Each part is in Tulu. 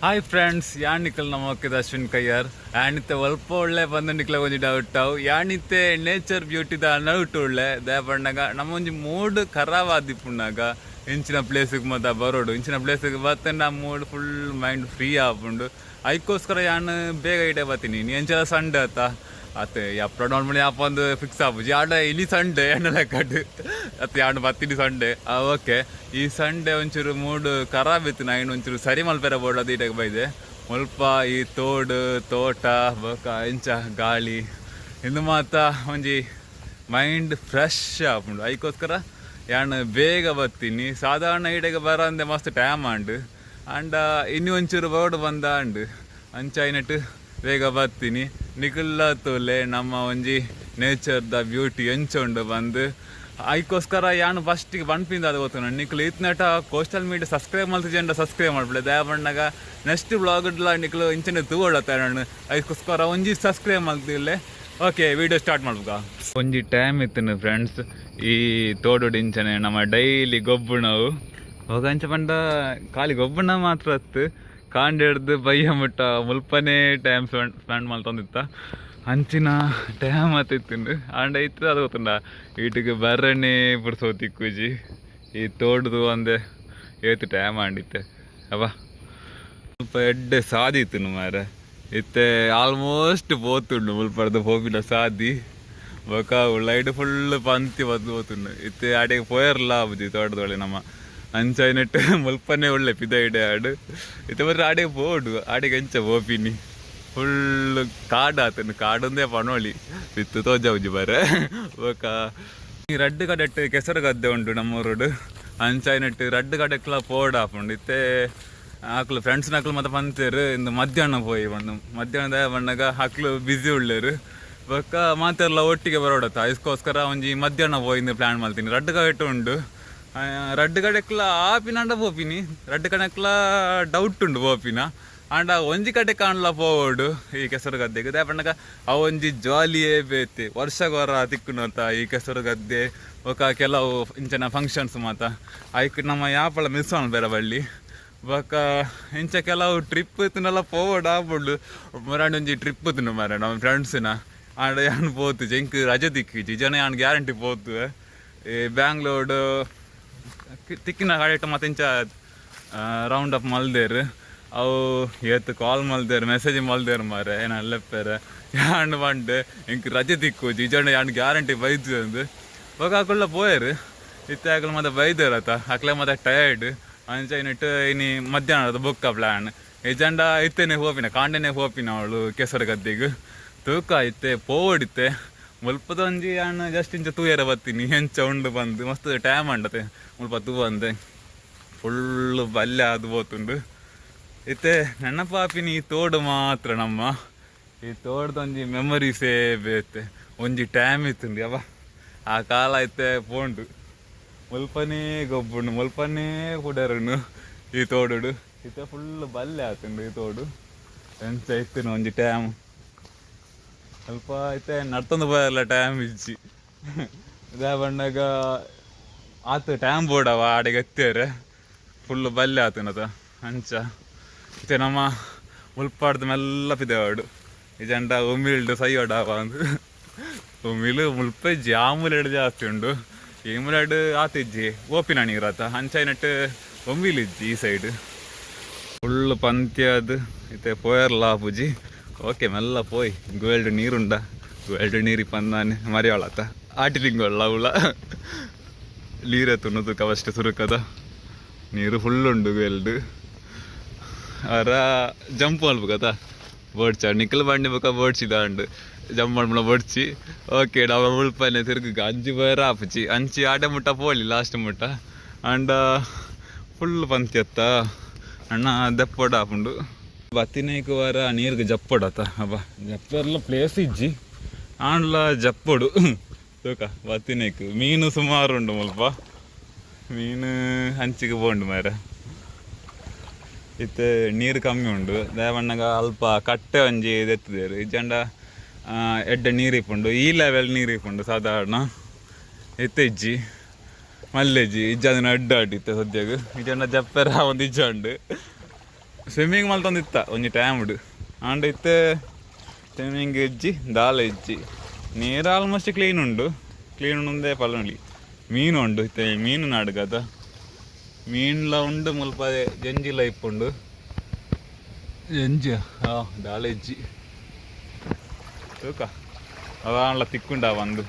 ಹಾಯ್ ಫ್ರೆಂಡ್ಸ್, ಯಾನಿಕಲ್ ನಮಕ್ಕಿದ ಅಶ್ವಿನ್ ಕಯ್ಯಾರ್. ಯಾನಿತ್ತೆ ಒಲ್ಪ ಒಳ್ಳೆ ಬಂದು ನಿಕ್ಲ ಒಂಜಿ ಡೌಟ್ ಅವು. ಯಾನಿತ್ತೆ ನೇಚರ್ ಬ್ಯೂಟಿದ ನಡುಟು ಉಳ್ಳೆ. ದಯಪಣ್ಣಗ ನಮ್ಮ ಒಂಜಿ ಮೂಡ್ ಖರಾಬ್ ಆದಿಪ್ಪುನಾಗ ಇಂಚಿನ ಪ್ಲೇಸಿಗೆ ಮಾತ ಬರೋಡು. ಇಂಚಿನ ಪ್ಲೇಸಿಗೆ ಬತ್ತಂಡ ಮೂಡ್ ಫುಲ್ ಮೈಂಡ್ ಫ್ರೀ ಆಪುಂಡು. ಐಕೋಸ್ಕರ ಯಾನ್ ಬೇಗ ಇಡೆ ಬರ್ತೀನಿ. ನೀ ಎಂಚಲ ಸಂಡೆ ಆತ ಅತ್ತೆ ಅಪ್ಲೋಡ್ ಮಾಡಿ ಯಾಪ ಒಂದು ಫಿಕ್ಸ್ ಆಪುಜಿ. ಆಡ ಇನಿ ಸಂಡೆ ಎಣ್ಣ ಲೆಕ್ಕಡ್ ಅತ್ತೆ ಯಾನ್ ಬತ್ತಿನಿ ಸಂಡೆ. ಓಕೆ, ಈ ಸಂಡೆ ಒಂಚೂರು ಮೂಡ್ ಖರಾಬ್ ಇತ್ತು. ನೈನ್ ಒಂಚೂರು ಸರಿ ಮಲ್ಪೆರ ಬೋರ್ಡ್ ಅದು ಇಟಕ್ಕೆ ಬೈದೆ. ಮುಲ್ಪ ಈ ತೋಡು, ತೋಟ, ಬೊಕ ಇಂಚ ಗಾಳಿ ಇಂದು ಮಾತ ಒಂಜಿ ಮೈಂಡ್ ಫ್ರೆಶ್ ಆಪುಂಡು. ಐಕೋಸ್ಕರ ಯಾನ್ ಬೇಗ ಬರ್ತೀನಿ. ಸಾಧಾರಣ ಈಡೆಗೆ ಬರಂದೆ ಮಸ್ತ್ ಟೈಮ್ ಆಂಡ್. ಆಂಡ ಇನ್ನು ಒಂಚೂರು ಬೋರ್ಡ್ ಬಂದ ಅಂಡ್ ಅಂಚ ಐನಟ್ ಬೇಗ ಬರ್ತೀನಿ. ನಿಕುಲ್ಲ ತೋಲೆ ನಮ್ಮ ಒಂಜಿ ನೇಚರ್ದ ಬ್ಯೂಟಿ ಎಂಚ ಉಂಡು ಬಂದು. ಐಕೋಸ್ಕರ ಯಾನು ಫಸ್ಟಿಗೆ ಪನ್ಪಿಂದ ಅದು ಗೊತ್ತು. ನಿಕ್ಲು ಇತ್ನಟ ಕೋಸ್ಟಲ್ ಮೀಡಿಯಾ ಸಬ್ಸ್ಕ್ರೈಬ್ ಮಲ್ತಿಜಂಡ ಸಬ್ಸ್ಕ್ರೈಬ್ ಮಾಡ್ಬಿಡ. ದಯ ಪಣ್ಣಗ ನೆಕ್ಸ್ಟ್ ಬ್ಲಾಗ್ಡ್ಲ ನಿಕ್ಲು ಇಂಚನೆ ತೂವೊಡತ್ತ ನಾನು. ಐಕೋಸ್ಕರ ಒಂಜಿ ಸಬ್ಸ್ಕ್ರೈಬ್ ಮಲ್ತಿಲ್ಲ. ಓಕೆ, ವಿಡಿಯೋ ಸ್ಟಾರ್ಟ್ ಮಾಡ್ಬೇಕ. ಒಂಜಿ ಟೈಮ್ ಇತ್ತು ಫ್ರೆಂಡ್ಸ್, ಈ ತೋಡು ಇಂಚನೆ ನಮ್ಮ ಡೈಲಿ ಗೊಬ್ಬುಣವು. ಹೋಗ ಅಂಚ ಪಂಡ ಖಾಲಿ ಗೊಬ್ಬುಣ ಮಾತ್ರ ಅತ್ತು, ಕಾಂಡ ಹಿಡ್ದು ಬಯ್ಯ ಮುಟ್ಟ ಮುಲ್ಪನೇ ಟೈಮ್ ಸ್ಪೆಂಡ್ ಸ್ಪೆಂಡ್ ಮಲ್ತೊಂದಿತ್ತ. ಅಂಚಿನ ಟೈಮ್ ಆತಿತ್ತು. ಆಂಡ ಇತ್ತು ಅದು ಗೊತ್ತುಂಡ, ಈಟಿಗೆ ಬರನೇ ಪುರ್ಸೋತಿಕ್ಕುಜಿ. ಈ ತೋಡುದು ಒಂದೆ ಏತು ಟೈಮ್ ಆಂಡಿತ್ತೆ ಅವ. ಸ್ವಲ್ಪ ಎಡ್ಡೆ ಸಾದಿ ಇತ್ತು ಮಾರೆ. ಇತ್ತೆ ಆಲ್ಮೋಸ್ಟ್ ಪೋತುಂಡು ಮುಲ್ಪರ್ದು ಪೋಪಿನ ಸಾದಿ. ಬೊಕ ಲೈಟ್ ಫುಲ್ ಪಂತಿ ಬದ್ದು ಪೋತುಂಡು. ಇತ್ತೆ ಆಡೆಗೆ ಪೋಯರ್ಲ ಆಪುಜಿ ತೋಟದೊಳೆ ನಮ್ಮ. ಅಂಚೈನೆಟ್ ಮುಲ್ಪನೆ ಒಳ್ಳೆ ಪಿದ ಇಡೆ ಆಡು. ಇತ್ತೆ ಬರ್ರೆ ಆಡೆಗೆ ಪೋಡು. ಆಡೆಗೆ ಎಂಚ ಪೋಪಿನಿ? ಫುಲ್ ಕಾಡು ಆತನು, ಕಾಡೊಂದೇ ಪನೋಳಿ ಇತ್ತು ತೋಜಾವುಜಿ ಬರೆ. ಬೊಕ ಈ ರಡ್ಡ್ ಕಡೆಟ್ ಕೆಸರು ಗದ್ದೆ ಉಂಟು ನಮ್ಮೂರುಡು. ಅಂಚಾಯಿನೆಟ್ ರಡ್ಡ್ ಕಡೆಕ್ಲ ಪೋಡಾಪುಂಡು. ಇತ್ತೆ ಅಕ್ಲು ಫ್ರೆಂಡ್ಸ್ ನಕ್ಲು ಮತ್ತೆ ಪಂತೇರು ಇಂದು ಮಧ್ಯಾಹ್ನ ಪೋಯಿ ಪಂಡು. ಮಧ್ಯಾಹ್ನದ ಬಣ್ಣಗ ಅಕ್ಲು ಬ್ಯುಸಿ ಉಳ್ಳೇರು. ಬೊಕ್ಕ ಮಾತೆರ್ಲ ಒಟ್ಟಿಗೆ ಬರೋಡತ್ತ, ಐಸ್ಕೋಸ್ಕರ ಒಂಜಿ ಮಧ್ಯಾಹ್ನ ಪೋಯಿಂದು ಪ್ಲ್ಯಾನ್ ಮಲ್ತೀನಿ. ರಡ್ಡ್ ಕಡೆಟ್ ಉಂಡು. ರಡ್ಡ್ ಕಡೆಕ್ಲ ಆಪಿನಂಡ ಪೋಪಿನಿ, ರಡ್ಡ್ ಕಡೆಕ್ಲ ಡೌಟ್ ಉಂಡು ಪೋಪಿನ. ಆಂಡ ಒಂಜಿ ಕಡೆ ಕಾಣ್ಲ ಪೋವೋಡು ಈ ಕೆಸರು ಗದ್ದೆಗೆ. ದಾಯೆ ಪನ್ನಗ ಅವು ಒಂಜಿ ಜಾಲಿಯೇ ಬೇತೆ. ವರ್ಷಗೊರ ತಿಕ್ಕುನಂತ ಈ ಕೆಸರು ಗದ್ದೆ ಬೊಕ ಕೆಲವು ಇಂಚಿನ ಫಂಕ್ಷನ್ಸ್ ಮಾತ. ಐಕ್ ನಮ್ಮ ಯಾಪಲ ಮಿಸ್ ಬೇರೆ ಬಳ್ಳಿ. ಬೊಕ ಇಂಚ ಕೆಲವು ಟ್ರಿಪ್ ತಿನ್ನಲ್ಲ ಪೋವೋಡು ಆಪುಂಡು. ಮರಾಂಡ ಒಂಜಿ ಟ್ರಿಪ್ ತಿನ್ನು ಮಾರ ನಮ್ಮ ಫ್ರೆಂಡ್ಸಿನ. ಆಂಡ ಯಾನ್ ಪೋತು ಎಂಕ್ ರಜೆ ತಿಕ್ಕಿಜಿ ಜನ ಯಾನ್ ಗ್ಯಾರಂಟಿ ಪೋತು. ಈ ಬ್ಯಾಂಗ್ಳೂರ್ಡ್ ತಿಕ್ಕಿನ ಕಡೆಟ್ ಮತ್ತೆ ಇಂಚ ರೌಂಡ್ ಅಪ್ ಮಲ್ದೇರು. ಅವು ಏತ್ ಕಾಲ್ ಮಲ್ದೇರು, ಮೆಸೇಜ್ ಮಲ್ದೇರು ಮಾರೆ. ಏನ ಲೆಪ್ಪೇರೆ ಯಾನ್ ಪಂಡೆ ಎಂಕ್ ರಜೆ ತಿಕ್ಕುಜಿ, ಇಜಂಡ ಯಾನ್ ಗ್ಯಾರಂಟಿ ಬೈದು ಅಂದು. ಬೊಕ ಅಕುಲ್ಲ ಪೋಯರು. ಇತ್ತೆ ಅಕುಲು ಮತ್ತೆ ಬೈದೇರತ, ಅಕ್ಲೆ ಮತ್ತೆ ಟಯರ್ಡ್. ಅಂಚ ಇನ್ನಿಟ್ಟು ಇನಿ ಮಧ್ಯಾಹ್ನದ ಬೊಕ್ಕ ಪ್ಲ್ಯಾನ್. ಇಜಂಡ ಇತ್ತೇನೆ ಹೋಪಿನ, ಕಾಂಡೆನೆ ಹೋಪಿನ ಅವಳು ಕೆಸರು ಗದ್ದೆಗೆ. ತೂಕ ಇತ್ತೆ ಪೋವಡಿತ್ತೆ. ಮುಲ್ಪದ ಒಂಜಿ ಯಾನ್ ಜಸ್ಟ್ ಇಂಚ ತೂಯರ ಬತ್ತೀನಿ ಎಂಚ ಉಂಡು ಬಂದು. ಮಸ್ತ್ ಟೈಮ್ ಅಂಡತೆ ಮುಲ್ಪ ತೂವಂದೆ. ಫುಲ್ಲು ಬಲ್ಯ ಅದು ಪೋತುಂಡು. ಇತ್ತೆ ನೆನಪಾಪಿನಿ ಈ ತೋಡು ಮಾತ್ರ. ನಮ್ಮ ಈ ತೋಡ್ದ ಒಂಜಿ ಮೆಮೊರೀಸೇ ಬೇತೆ. ಒಂಜಿ ಟೈಮ್ ಇತ್ತುಂಡು ಯವ್ವ, ಆ ಕಾಲ ಇತ್ತೆ ಪೋಂಡು. ಮುಲ್ಪನೇ ಗೊಬ್ಬುಂಡು, ಮುಲ್ಪನೇ ಕುಡರುಂಡು ಈ ತೋಡುಡು. ಇತ್ತೆ ಫುಲ್ ಬಲ್ಲೆ ಆತುಂಡು ಈ ತೋಡು. ಎಂಚ ಇತ್ತಿನ ಒಂಜಿ ಟೈಮ್. ಸ್ವಲ್ಪ ಇತ್ತೆ ನಡ್ತೊಂದು ಪೋಯಲ್ಲ ಟೈಮ್ ಇಜ್ಜಿ. ಇದೇ ಬಣ್ಣಗ ಆತು ಟೈಮ್ ಬೋಡವ ಆಡೆಗೆ ಎತ್ತೇರೆ. ಫುಲ್ ಬಲ್ಲೆ ಆತುನತ. ಅಂಚ ಇತ್ತೆ ನಮ್ಮ ಮುಲ್ಪಾಡ್ದ ಮೆಲ್ಲ ಪಿದೆವಾಡು. ಇಜಂಡ ಉಮಿಲ್ಡ್ ಸೈಯೋಡಾವ ಅಂದು. ಉಮಿಲು ಮುಲ್ಪ ಇಜ್ಜಿ, ಆ ಮೂಲೆಡ್ ಜಾಸ್ತಿ ಉಂಡು. ಈ ಮೂಲೆಡ್ ಆತಿಜ್ಜಿ ಓಪಿನ ನೀರಾತ. ಅಂಚೈನಟ್ ಒಂಬಿಲ್ ಇಜ್ಜಿ. ಈ ಸೈಡ್ ಫುಲ್ ಪಂತ್ಯದ್ ಇತ್ತೆ ಪೋಯರ್ಲ ಆಪುಜಿ. ಓಕೆ, ಮೆಲ್ಲ ಪೋಯ್. ಗುವೆಲ್ಡ್ ನೀರುಂಡ? ಗುವೆಲ್ಡ್ ನೀರು ಪಂದಾನೆ ಮರಿಯಾಳತ ಆಟಿ ತಿಂಗೊಳ್ಳ ಅವಳ ನೀರೆತ್ತುಂಡು. ತುಕ ಫಸ್ಟ್ ಸುರುಕದ ನೀರು ಫುಲ್ ಉಂಡು ಗುವೆಲ್ಡ್. ಅರ ಜಂಪ್ ಮಲ್ಪುಗತ ಬೋಡ್ಚ ನಿಕ್ಕಲ್ ಬಂಡಿ ಬೊಕ ಬೋಡ್ಚಿ ದಾಂಡು ಜಂಪ್ ಮಲ್ಪುನ ಬೋಡ್ಚಿ. ಓಕೆ, ನಾವು ಮುಲ್ಪನೆ ತಿರುಗ ಅಂಚಿ ಪೋಯರ ಆಪುಜಿ. ಅಂಚಿ ಆಡೆ ಮುಟ್ಟ ಪೋಲಿ ಲಾಸ್ಟ್ ಮುಟ್ಟ. ಅಂಡ ಫುಲ್ ಪಂತ್ಯತ್ತ ಅಣ್ಣ ದೆಪ್ಪೊಡ ಆಪುಂಡು. ಬತ್ತಿನೈಕ್ ವಾರ ನೀರ್ಗೆ ಜಪ್ಪೊಡತ. ಅಬ್ಬ, ಜಪ್ಪೆರ್ಲ ಪ್ಲೇಸ್ ಇಜ್ಜಿ, ಆಂಡ್ಲ ಜಪ್ಪೊಡು. ತೂಕ ಬತ್ತಿನೈಕ್ ಮೀನು ಸುಮಾರು ಉಂಡು ಮುಲ್ಪ. ಮೀನು ಹಂಚಿಗೆ ಪೋಂಡು ಮಾರೆ. ಇತ್ತೆ ನೀರು ಕಮ್ಮಿ ಉಂಡು. ದಾಯೆ ಅಲ್ಪ ಕಟ್ಟೆ ಒಂಜಿ ದೆತ್ತುದೇರು. ಇಜ್ಜಂಡ ಎಡ್ಡೆ ನೀರು ಇಪ್ಪುಂಡು, ಈ ಲೆವೆಲ್ ನೀರು ಇಪ್ಪುಂಡು ಸಾಧಾರಣ. ಇತ್ತೆ ಇಜ್ಜಿ, ಮಲ್ಲೆಜ್ಜಿ ಇಜ್ಜಾದಿನ ಅಡ್ಡ ಇತ್ತೆ ಸದ್ಯಗ್. ಇಜ್ಜಂಡ ಜಪ್ಪೆರ ಒಂದು ಇಜ್ಜಂಡು. ಸ್ವಿಮ್ಮಿಂಗ್ ಮಲ್ತೊಂದಿತ್ತ ಒಂಜಿ ಟೈಮ್ಡ್. ಆಂಡ ಇತ್ತೆ ಸ್ವಿಮ್ಮಿಂಗ್ ಇಜ್ಜಿ, ದಾಲ ಇಜ್ಜಿ. ನೀರು ಆಲ್ಮೋಸ್ಟ್ ಕ್ಲೀನ್ ಉಂಡು. ಕ್ಲೀನ್ ಉಂದೇ ಪಲ್ಲೊಲಿ. ಮೀನು ಉಂಡು ಇತ್ತೆ, ಮೀನು ನಾಡುಗದ ಮೀನ್ಲ ಉಂಡು. ಮುಲ್ಪ ಜಂಜಿಲ ಇಪ್ಪುಂಡು. ಜಂಜಿ ದಾಲ ಇಜ್ಜಿ. ತೂಕ, ಅವಾಂಡ್ಲ ತಿಕ್ಕುಂಡ ಬಂದು.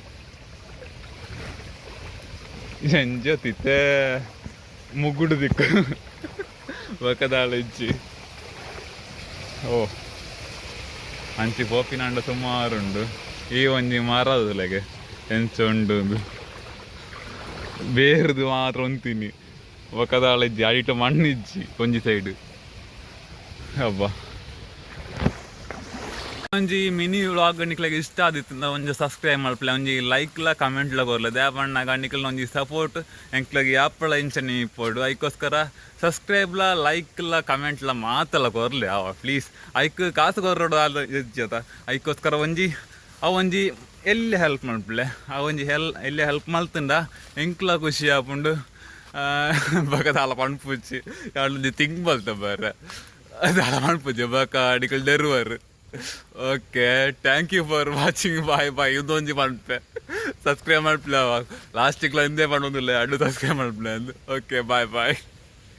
ಜಂಜಿ ತಿತ್ತೆ ಮುಗ್ಗುಡು ದಿಕ್ಕು ಬೊಕ ದಾಲ ಇಜ್ಜಿ. ಓ, ಅಂಚಿ ಪೋಪಿನಾಂಡ ಸುಮಾರು ಉಂಡು. ಈ ಒಂಜಿ ಮರದಲೆಗೆ ಎಂಚ ಉಂಡು. ಬೇರ್ದು ಮಾತ್ರ ಉಂತೀನಿ, ಬೊಕ ದಾಲ ಇಜ್ಜಿ. ಅಡಿಟ ಮಣ್ಣು ಇಜ್ಜಿ ಒಂಜಿ ಸೈಡ್. ಅಬ್ಬಾ, ಒಂಜಿ ಮಿನಿ ವ್ಲಾಗ್ ನಿಕ್ಲೆಗ್ ಇಷ್ಟ ಆದಿತ್ತು, ಒಂಜಿ ಸಬ್ಸ್ಕ್ರೈಬ್ ಮಲ್ಪಲೆ, ಒಂಜಿ ಲೈಕ್ಲ ಕಮೆಂಟ್ಲ ಕೊರ್ಲೆ. ದಾಯೆ ನಿಕ್ಲೆನ ಒಂಜಿ ಸಪೋರ್ಟ್ ಎಂಕ್ಲೆಗ್ ಯಾಪಲ ಇಂಚನೆ ಇಪ್ಪೊಡು. ಐಕೋಸ್ಕರ ಸಬ್ಸ್ಕ್ರೈಬ್ಲ, ಲೈಕ್ಲ, ಕಮೆಂಟ್ಲ ಮಾತಲ ಕೊರ್ಲೆ ಅವ ಪ್ಲೀಸ್. ಐಕ್ ಕಾಸು ಕೊರೊಡು ಅಲ್ಲ ಇಜ್ಜತ. ಐಕೋಸ್ಕರ ಒಂಜಿ ಅವು ಒಂಜಿ ಎಲ್ಲಿ ಹೆಲ್ಪ್ ಮಲ್ಪಲೆ. ಆ ಒಂಜಿ ಎಲ್ಲಿ ಹೆಲ್ಪ್ ಮಲ್ತುಂಡ ಎಂಕ್ಲ ಖುಷಿ ಆಪುಂಡು. ಬೊಕ ದಾಲ ಪನ್ಪುಜಿ. ಒಂಜಿ ತಿಂಕ್ ಮಲ್ತ ಬರ್ರೆ, ದಾಲ ಪನ್ಪುಜಿ. ಬೊಕ ನಿಕುಲು ಡೆರುವರ್. Okay, thank you for watching, bye bye. ಇದೊಂಜಿ ಪನ್ಪೆ, ಸಬ್ಸ್ಕ್ರೈಬ್ ಮಲ್ಪಲೆ. ಲಾಸ್ಟಿಗ್ಲ ಇಂದೇ ಪನೊಂದಿಲ್ಲ, ಅಡ್ಡು ಸಬ್ಸ್ಕ್ರೈಬ್ ಮಲ್ಪಲೆ ಅಂದ್. Okay, bye bye.